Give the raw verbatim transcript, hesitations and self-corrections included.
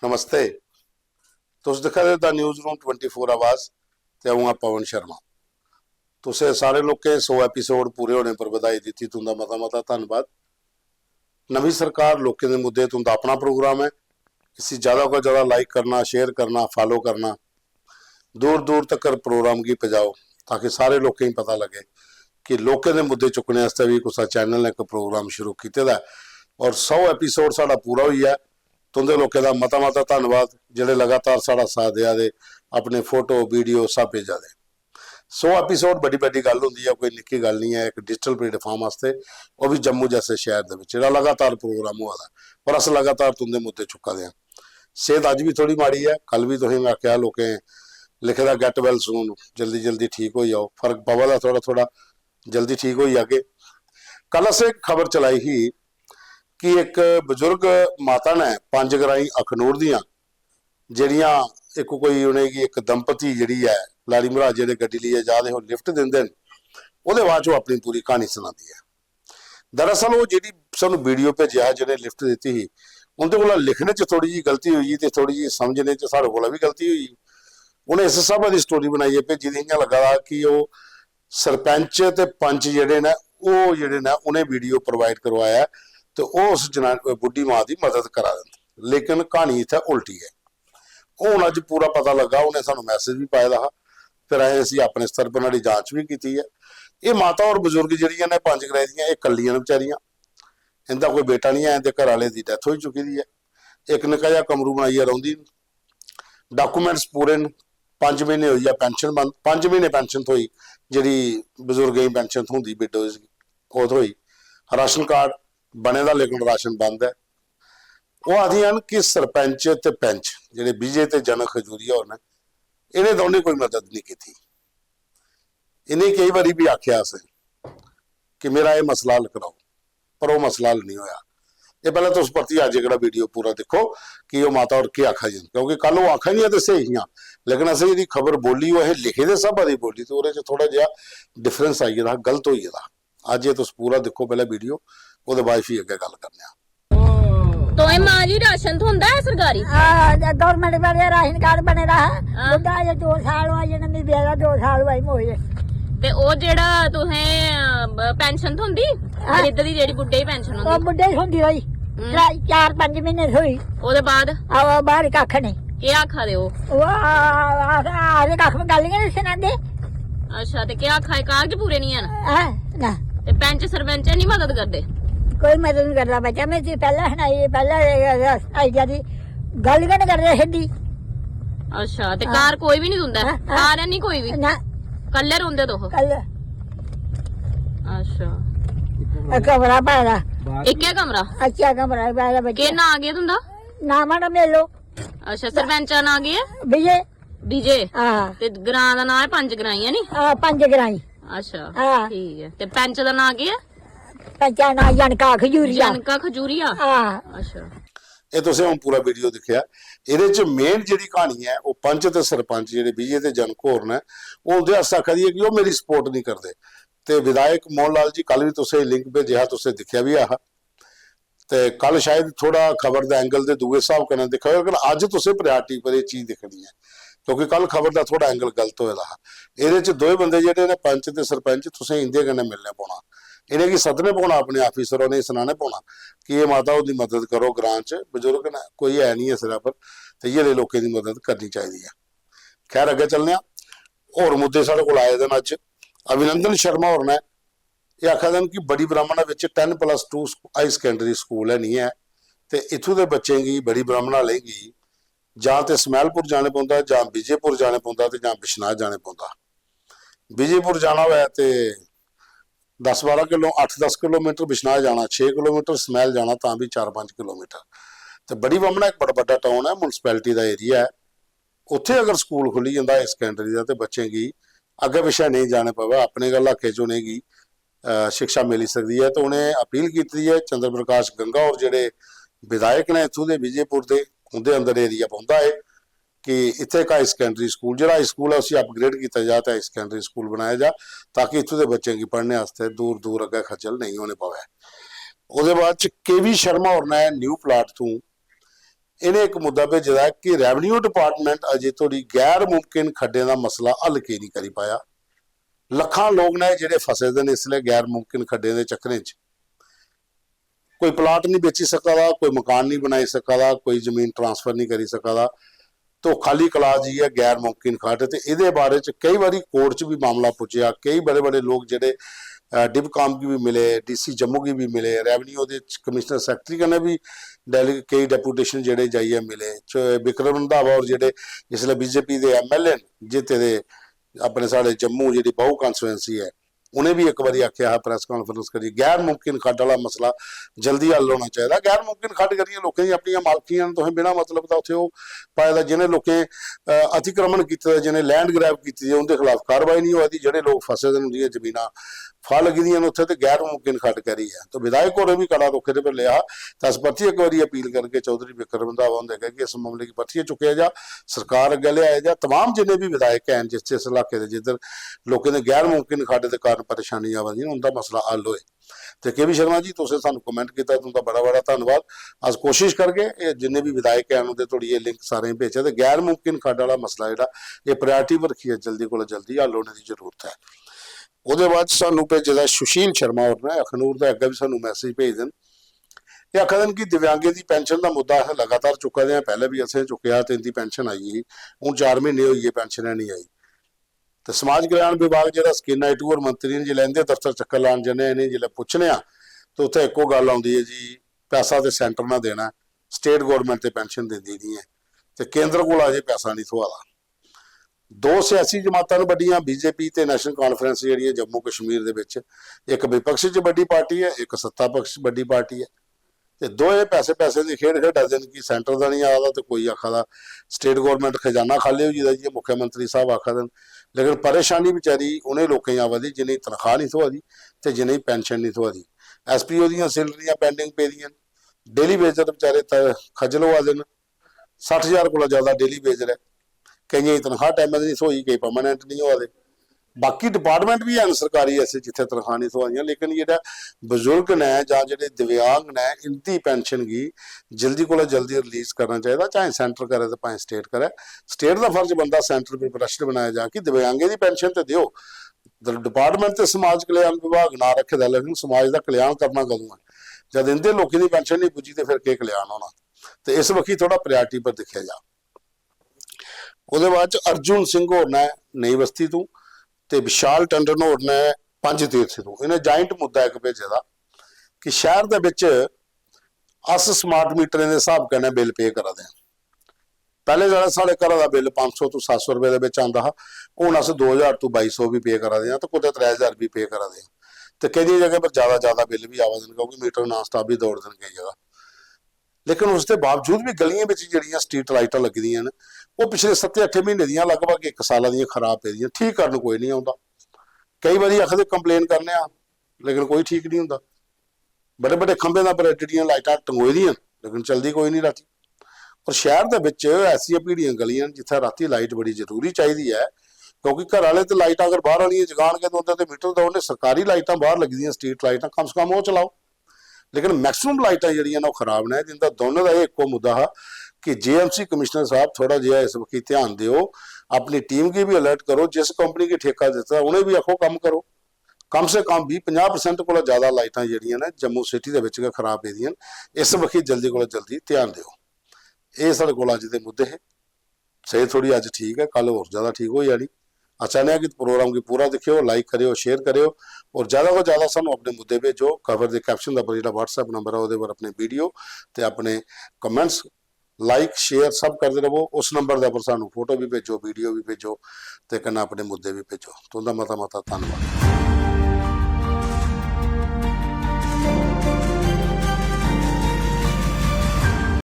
नमस्ते। तुस दिक्खा दे the newsroom twenty four आवाज ते अ'ऊं आं पवन शर्मा। तुसें सारे लोकें सौ एपिसोड पूरे होने पर बधाई दित्ती, तुं'दा मता मता धन्नवाद। नमीं सरकार, लोकें दे मुद्दे तुं'दा अपना प्रोग्राम ऐ। इसी ज्यादा कोला ज्यादा लाइक करना, शेयर करना, फॉलो करना, दूर दूर तक्कर प्रोग्राम गी पजाओ, ताकि सारे लोकें गी पता लग्गे कि लोकें दे मुद्दे चुक्कने आस्तै बी कुसै चैनल ने इक प्रोग्राम शुरू कीते दा ऐ। और सौ एपिसोड साढ़ा पूरा होई गेआ। तुं'दे लोकें दा मता मता धन्नवाद, जेह्ड़े लगातार साढ़ा साथ देआ दे, अपने फोटो, वीडियो सब भेजा दे। सौ एपिसोड बड़ी बड्डी गल्ल होंदी ऐ, कोई निक्की गल्ल निं ऐ। इक डिजिटल प्लेटफार्म आस्तै, ओह् बी जम्मू जैसे शैह्र दे बिच, जेह्ड़ा लगातार प्रोग्राम होआ दा, पर अस लगातार तुं'दे मुद्दे चुक्का दे आं। सेह्त अज्ज बी थोह्ड़ी माड़ी ऐ, कल बी तुसें, में आखेआ, लोकें लिखे दा "Get well soon", जल्दी जल्दी ठीक होई जाओ, फर्क पवा दा थोह्ड़ा थोह्ड़ा, जल्दी ठीक होई जागे। कल असें इक खबर चलाई ही कि इक बजुर्ग माता ने पंज ग्राईं अखनूर दियां, जेह्ड़ियां इक कोई उ'नेंगी इक दंपति जेह्ड़ी ऐ, लाड़ी मराज जेह्ड़े गड्डी लेइयै जा दे हे, ओह् लिफ्ट दिंदे न, ओह्दे बाद च ओह् अपनी पूरी क्हानी सनांदी ऐ। दरअसल ओह् जेह्ड़ी सानूं वीडियो भेजेआ हा, जि'नें लिफ्ट दित्ती ही, उं'दे कोला लिखने च थोह्ड़ी जेही गलती होई गेई ते थोह्ड़ी जेही समझने च साढ़े कोला बी गलती होई गेई। उ'नें इस स्हाबै दी स्टोरी बनाइयै भेजी दी, इ'यां लग्गा दा कि ओह् सरपैंच ते पंच जेह्ड़े न, ओह् जेह्ड़े न, उ'नें वीडियो प्रोवाइड करोआया ऐ ते ओह् उस जनान-, बुड्ढी मां दी मदद करा दे न। लेकिन क्हानी इत्थै उल्टी ऐ। हून अज्ज पूरा पता लग्गा, उ'नें सानूं मैसेज बी पाए दा हा, फिर असें इसी अपने स्तर पर न्हाड़ी जांच बी कीती ऐ। एह् माता होर बजुर्ग जेह्ड़ियां न, पंज ग्राईं दियां, एह् कल्लियां न बेचारियां, इं'दा कोई बेटा निं ऐ, इं'दे घरै आह्ले दी डैथ होई चुकी दी ऐ। इक निक्का जेहा कमरू बनाइयै रौंह्दी न, डाकूमैंट्स पूरे न। पंज म्हीने होई गेआ पैंशन बंद, पंज म्हीने पैंशन थ्होई, जेह्ड़ी बजुर्गें गी पैंशन थ्होंदी, विडोज गी, ओह् थ्होई। राशन कार्ड बने दा, लेकिन राशन बंद ऐ। ओह् आखदियां न कि सरपैंच ते पैंच जेह्ड़े विजय ते जनक खजूरिया होर न, इ'नें दौनें कोई मदद निं कीती। इ'नें केई बारी बी आखेआ असें कि मेरा एह् मसला हल कराओ, पर ओह् मसला हल निं होएआ। एह् पैह्लें तुस परतियै अज्ज एह्कड़ा वीडियो पूरा दिक्खो कि ओह् माता होर केह् आखा दियां न, क्योंकि कल ओह् आखा दियां ते स्हेई हियां, लेकिन असें जेह्ड़ी खबर बोली, ओह् असें लिखे दे स्हाबा दी बोली, ते ओह्दे च थोह्ड़ा जेहा डिफरेंस आई गेदा हा, गलत होई गेदा हा। अज्ज एह् तुस पूरा दिक्खो पैह्लें वीडियो, ओह्दे बाद फ्ही अग्गें गल्ल करने आं। तोहें मां जी राशन थ्होंदा ऐ सरकारी? हां, गौरमैंट बड़े राशन कार्ड बने दा हा। हां। बुड्ढा अजें दो साल होआ, जेह्ड़ा मिगी ब्याह दा दो साल होआ, मोए। ते ओह् जेह्ड़ा तुसें, अ, ब-, पैंशन थ्होंदी? हां। वृद्ध दी जेह्ड़ी बुड्ढे दी पैंशन ओह् होंदी? बुड्ढे दी थ्होंदी होई। हम्म। त्रै, चार, पंज म्हीने थ्होई। ओह्दे बाद? आहो, बाहर कक्ख नेईं। केह् आखा दे ओह्? ओह् आ-, आ-, आखदे कक्ख गल्ल गै निं सनांदे। अच्छा, ते केह् आखा दे, कागज पूरे निं हैन? हैं? ना। ते पैंच सरपंच निं मदद करदे? कोई मदद निं करदा बच्चा, में तुगी पैह्लें सनाई, पैह्लें आइडिया दी गल्ल गै निं करदे छड्डी। अच्छा, ते हां। घर कोई बी निं तुं'दा? हां, हां। घर है निं कोई बी? ना। कल्ले रौंह्दे तुस? कल्ले। अच्छा। इक कमरा पाए दा। इक्कै कमरा? अच्छा कमरा पाए दा बच्चा। केह् नांऽ केह् तुं'दा? नांऽ माड़ा मेलो। अच्छा, सरपैंच दा नांऽ केह् ऐ? विजय। विजय? हां। ते ग्रां दा नांऽ ऐ पंज ग्राईं, है नी? हां, पंज ग्राईं। अच्छा, हां। ठीक ऐ। ते पैंच दा नांऽ केह् ऐ? पैंच दा नांऽ जनका खजूरिया। जनका खजूरिया? हां। अच्छा। एह् तुसें हून पूरा वीडियो दिक्खेआ। एह्दे च मेन जेह्ड़ी क्हानी ऐ, ओह् पंच ते सरपंच जेह्ड़े विजय ते जनक होर न, ओह् उं'दे आस्तै आखा दी ऐ कि ओह् मेरी सपोर्ट निं करदे। ते विधायक मोहन लाल जी, कल बी तुसें लिंक भेजेआ हा, तुसें दिक्खेआ बी ऐ हा। ते कल शायद थोह्ड़ा खबर दा एंगल दे दूए स्हाब कन्नै दिक्खा दे, लेकिन अज्ज तुसें प्रायोरिटी पर एह् चीज दिक्खनी ऐ, क्योंकि कल खबर दा थोह्ड़ा एंगल गलत होए दा हा। एह्दे च दोए बंदे जेह्ड़े न, पंच ते सरपंच, तुसें इं'दे कन्नै मिलने पौना, इ'नेंगी सद्दने पौना, अपने आफिसर होरें गी सनाने पौना कि एह् माता हुंदी मदद करो, ग्रां च बजुर्ग न, कोई है निं ऐ सिरै पर, ते इ'यै लेह् लोकें दी मदद करनी चाहिदी ऐ। खैर, अग्गें चलने आं, होर मुद्दे साढ़े कोल आए दे न अज्ज। अभिनंदन शर्मा होर न, एह् आखा दे न कि बड़ी ब्राह्मणा बिच ten plus two high secondary school है निं ऐ, ते इत्थूं दे बच्चें गी, बड़ी ब्राह्मणा आह्लें गी, जां ते स्मैलपुर जाने पौंदा, जां विजयपुर जाने पौंदा, ते जां बिश्नाह जाने पौंदा। विजयपुर जाना होऐ ते दस बारां किलो, अट्ठ दस किलोमीटर, बिश्नाह जाना छे किलोमीटर, स्मैल जाना तां बी चार पंज किलोमीटर। ते बड़ी ब्राह्मणा इक बड़ा बड्डा टाउन ऐ, म्युनिसिपैलिटी दा एरिया ऐ। उत्थै अगर स्कूल खु'ल्ली जंदा हाई सकैंडरी दा, ते बच्चें गी अग्गें पिच्छें नेईं जाने पवै, अपने गै इलाके च उ'नेंगी, अ, शिक्षा मिली सकदी ऐ। ते उ'नें अपील कीती दी ऐ, चंद्र प्रकाश गंगा होर जेह्ड़े विधायक न इत्थूं दे, विजयपुर दे, उं'दे अंदर एरिया पौंदा ऐ कि इत्थै इक हाई सकैंडरी स्कूल, जेह्ड़ा हाई स्कूल ऐ, उसी अपग्रेड कीता जा ते हाई सकैंडरी स्कूल बनाया जा, ताकि इत्थूं दे बच्चें गी पढ़ने आस्तै दूर दूर अग्गें खज्जल नेईं होने पवै। ओह्दे बाद च के वी शर्मा होर न न्यू प्लाट तों, इ'नें इक मुद्दा भेजे दा ऐ कि रेवेन्यू डिपार्टमेंट अजें धोड़ी गैर मुमकिन खड्डें दा मसला हल की नेईं करी पाया। लक्खां लोक न जेह्ड़े फसे दे न इसलै गैर मुमकिन खड्डें दे चक्करें च। कोई प्लाट नहीं बेची सका दा, कोई मकान नहीं बनाई सका दा, कोई जमीन ट्रांसफर नहीं करी सका दा। तो खाली कलास जी है गैर मुमकिन खड्ड। ते एह्दे बारे च केई बारी कोर्ट च भी मामला पुज्जेआ। केई बड़े बड़े लोक जेह्ड़े, अ, डिव काम गी भी मिले, डीसी जम्मू गी भी मिले, रेवेन्यू दे कमिश्नर सैक्रेटरी कन्नै भी डेली केई डेपुटेशन जेह्ड़े जाइयै मिले। च-, विक्रम रंधावा होर जेह्ड़े इसलै बीजेपी दे एमएलए न जित्ते दे, अपने साढ़े जम्मू जेह्ड़ी बाहू कॉन्स्टिट्यूएंसी ऐ, उ'नें बी इक बारी आखेआ हा प्रैस कांफ्रेंस करियै गैर मुमकिन खड्ड आह्ला मसला जल्दी हल होना चाहिदा। गैर मुमकिन खड्ड करियै लोकें दी अपनियां मालकियां न, तुसें बिना मतलब दा उत्थै ओह् पाए दा, जि'नें लोकें, अ, अतिक्रमण कीते दा, जि'नें लैंड ग्रैब कीती दी, उं'दे खिलाफ कार्रवाई निं होआ दी, जेह्ड़े लोक फसे दे न उं'दियां जमीनां फा लग्गी दियां न उत्थै, ते गैर मुमकिन खड्ड करी ऐ। तो विधायक होरें बी कड़ा रुक्खे दे पर लेआ। ते अस परतियै इक बारी अपील करगे चौधरी विक्रम रंधावा हुंदे अग्गें कि इस मामले गी परतियै चुक्केआ जा, सरकार अग्गें लेआया जा, तमाम जिन्ने बी विधायक हैन जिस जिस इलाके दे जिद्धर लोकें दे गैर मुमकिन खड्ड दे कारण परेशानी आवा दी, उं'दा मसला हल होए। ते के बी शर्मा जी, तुसें सानू कमेंट कीता, तुं'दा बड़ा बड़ा धन्नवाद। अस कोशिश करगे एह् जिन्ने बी विधायक हैन उं'दे धोड़ी एह् लिंक सारें गी भेजचै ते गैर मुमकिन खड्ड आह्ला मसला जेह्ड़ा एह् प्रायोरिटी पर रक्खियै जल्दी कोला जल्दी हल होने दी जरूरत ऐ। ओह्दे बाद सानू भेजे दा सुशील शर्मा होर ने, अखनूर दा, अग्गें बी सानू मैसेज भेजदे न। एह् आखा दे न कि दिव्यांगें दी पेंशन दा मुद्दा अस लगातार चुक्का दे आं, पैह्लें बी असें चुक्केआ ते इं'दी पेंशन आई गेई, हून चार म्हीने होई गे पेंशन ऐ निं आई। ते समाज कल्याण विभाग जेह्ड़ा, सकीना इटू होर मंत्री न, जिसलै इं'दे दफ्तर चक्कर लान जन्ने आं, इ'नेंगी जिसलै पुच्छने आं ते उत्थै इक्को गल्ल औंदी ऐ जी, पैसा ते सेंटर ने देना ऐ, स्टेट गौरमेंट ते पेंशन दिंदी निं ऐ ते केंद्र कोला अजें पैसा निं थ्होआ दा। दो सियासी जमातां न बड्डियां, बीजेपी ते नेशनल कॉन्फ्रेंस, जेह्ड़ियां जम्मू कश्मीर दे बिच इक विपक्ष च बड्डी पार्टी ऐ, इक सत्ता पक्ष च बड्डी पार्टी ऐ। ते दोए पैसे पैसे दी खेड खेढा दे न कि सेंटर दा निं आ दा ते कोई आखा दा स्टेट गौरमेंट खजाना खाल्ली होई गेदा, जि'यां मुख्यमंत्री साहब आखा दे न। लेकिन परेशानी बेचारी उ'नें लोकें गी आवा दी जि'नेंगी तनखाह निं थ्होआ दी ते जि'नेंगी पेंशन निं थ्होआ दी। एसपीओ दियां सैलरियां पेंडिंग पेदियां न, डेली वेजर बेचारे त-, खज्जल होआ दे न। सट्ठ ज्हार कोला ज्यादा डेली वेजर ऐ। केइयें गी तनखाह टैमै दी निं थ्होई, केई परमानेंट निं होआ दे। बाकी डिपार्टमेंट बी हैन सरकारी ऐसे जित्थै तनखाह निं थ्होआ दियां, लेकिन जेह्ड़ा बजुर्ग न जां जेह्ड़े दिव्यांग न, इं'दी पेंशन गी जल्दी कोला जल्दी रिलीज करना चाहिदा, चाहे सेंटर करै ते भाएं स्टेट करै। स्टेट दा फर्ज बनदा सेंटर पर प्रेशर बनाया जा कि दिव्यांगें दी पेंशन ते देओ। द-, डिपार्टमेंट ते समाज कल्याण विभाग नांऽ रक्खे दा, लेकिन समाज दा कल्याण करना कदूं ऐ? जद इं'दे लोकें दी पेंशन निं पुज्जी ते फिर केह् कल्याण होना? ते इस बक्खी थोह्ड़ा प्रायोरिटी पर दिक्खेआ जा। ओह्दे बाद च अर्जुन सिंह होर ने नई बस्ती तों ते विशाल टंडन होर ने पंज तीर्थ तों, इ'नें ज्वाइंट मुद्दा इक भेजे दा कि शैह्र दे बिच अस स्मार्ट मीटरें दे स्हाब कन्नै बिल पे करा दे आं। पैह्ले जेह्ड़ा साढ़े घरा दा बिल पंज सौ तों सत्त सौ रपेऽ दे बिच आंदा हा, हून अस दो ज्हार तों बाई सौ बी पे करा दे आं ते कुतै त्रै ज्हार बी पे करा दे आं। ते केइयें जगहें पर ज्यादा, ज्यादा बिल बी आवा दे न, क्योंकि मीटर नान स्टाप बी दौड़दे न केई जगह। लेकिन उसदे बावजूद बी गलियें बिच जेह्ड़ियां स्ट्रीट लाइटां लग्गी दियां न, ओह् पिछले सत्तें अट्ठें म्हीने दियां, लगभग इक साला दियां खराब पेदियां, ठीक करन कोई निं औंदा। केई बारी आखदे कंप्लेन करने आं, लेकिन कोई ठीक निं होंदा। बड़े बड़े खंभें दे पर एड्डियां लाइटां टंगोई दियां न, लेकिन चलदी कोई निं रातीं। और शैह्र दे बिच ऐसियां भीड़ियां गलियां न जित्थै रातीं लाइट बड़ी जरूरी चाहिदी ऐ, क्योंकि घर आह्ले ते लाइटां अगर बाह्र आह्लियां जगान गै ते उं'दे ते मीटर दौड़ने, सरकारी लाइटां बाह्र लग्गी दियां, स्ट्रीट लाइटां, कम से कम ओह् चलाओ। लेकिन मैक्सिमम लाइटां जेह्ड़ियां न ओह् खराब न। जिंदा दोनों दा एह् इक्को मुद्दा हा कि जेएमसी कमिश्नर साहब थोह्ड़ा जेहा इस बक्खी ध्यान देओ, अपनी टीम गी बी अलर्ट करो, जिस कंपनी गी ठेका दित्ता उ'नें बी आखो कम्म करो। कम से कम बीह् पंजाह् परसेंट कोला ज्यादा लाइटां जेह्ड़ियां न जम्मू सिटी दे बिच गै खराब पेदियां न, इस बक्खी जल्दी कोला जल्दी ध्यान देओ। एह् साढ़े कोल अज्ज दे मुद्दे हे। सेह्त थोह्ड़ी अज्ज ठीक ऐ, कल होर ज्यादा ठीक होई जानी। अस चाह्न्ने आं कि प्रोग्राम गी पूरा दिक्खेओ, लाइक करेओ, शेयर करेओ और ज्यादा कोला ज्यादा सानू अपने मुद्दे भेजो। कवर दे कैप्शन दे उप्पर जेह्ड़ा WhatsApp नंबर ऐ ओह्दे पर अपने वीडियो ते अपने कमेंट्स, लाइक, शेयर सब करदे रवो। उस नंबर दे उप्पर सानू फोटो बी भेजो, वीडियो बी भेजो ते कन्नै अपने मुद्दे बी भेजो। तुं'दा मता मता धन्नवाद।